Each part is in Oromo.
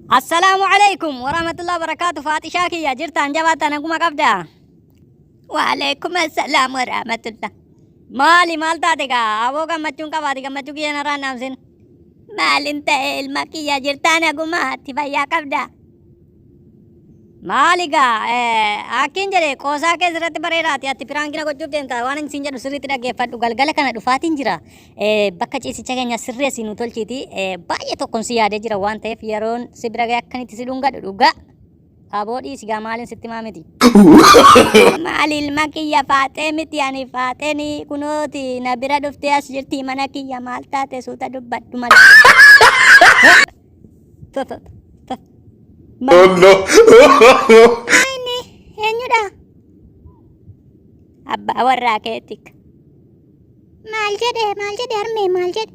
Assalaamu alaikum warahmatullahi wabarakaatu. Faaxishaa kiyya, jirtaan? Jabaattaa? Naguma qabda? Waalaikum assalaam warahmatullah. Maali, maal taate gaa? Aboo, gammachuun qabaati, gammachuu kiyya narraan dhaamsin. Maalin ta'e, ilma kiyya? Jirtaa? Naguma ati? Fayyaa qabda? Maali gaa, akkin jedhe qoosaa kee sirratti bareedaati, ati prank na gochuuf deemta. Waan inni siin jedhu sirriitti dhaggeeffadhu. Galgala kana dhufaatiin jira. Bakka ciisicha keenya sirreessi nu tolchiiti. Baay'ee tokkon si yaadee jira waan ta'eef, yeroon si bira ga'e akkanitti si dhungadhu dhugaa. Aboo, dhiisi gaa, maaliin sitti maa miti. Maali, ilma kiyya? Faaxee miti, ani faaxeen kunooti na bira dhuftee as jirti mana kiyya. Maal taate? Suuta dubbadhu malee. Oh no. Inni eenyudha? Abbaa warraa keetik. Maal jedhe, maal jedhe harmee, maal jedhe?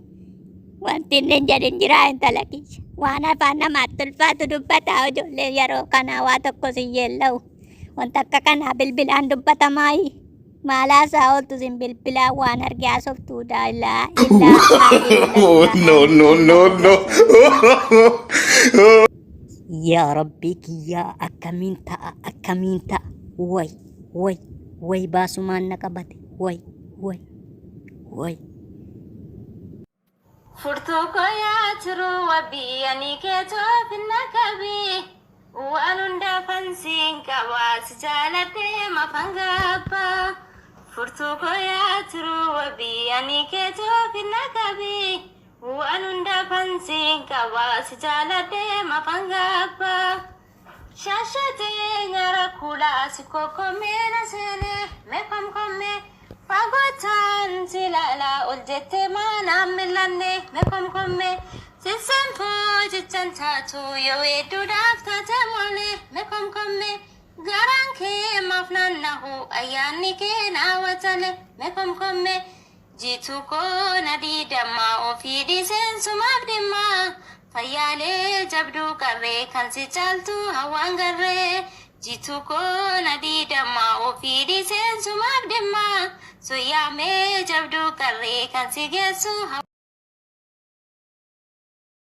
Wanti inni hin jedhin jira, intala kiyya. Waan afaan namaatti ulfaatu dubbataa. Ijoolleen yeroo kanaa waa tokko si yeella'u. Wanta akka kanaa bilbilaan dubbatamaayi. Maalaasaa ooltu sin bilbilaan waan arge haasoftuudha. Illaa illaa. Oh no, no, no, no. Yaa Rabbii kiyyaa, akkamiin ta'a, akkamiin ta'a? Way way way, baasumaan na qabate, way way way. Furtuu koo yaa turuu wabii, ani keetoo finna qabii. Waan hundaafan siin qabaa, si jaaladhee mafan gaabbaa. Furtuu koo yaa turuu wabii, ani keetoo finna qabii. Waan hundaafan siin qabaa, si jaaladhee mafan gaabbaa. Shaashatee nyaara kuulaa si kokkommee na seenee mee komkommee. Fagootaan si ilaalaa ol jettee maanaan mil'anne mee komkommee. Sissanfuu jechan taatu yoo hedduudhaaf taate moole mee komkommee. Garaan kee maaf naannahu, ayyaanni kee naa watale mee komkommee. Jiituu koo na diidammaa, ofii dhiiseen sumaaf dhimmaa. Fayyaalee jabduu qarree, kan si caaltu hawaan garree. Jiituu koo na diidammaa, ofii dhiiseen sumaaf dhimmaa. Soyyaamee jabduu qarree, kan si geessu.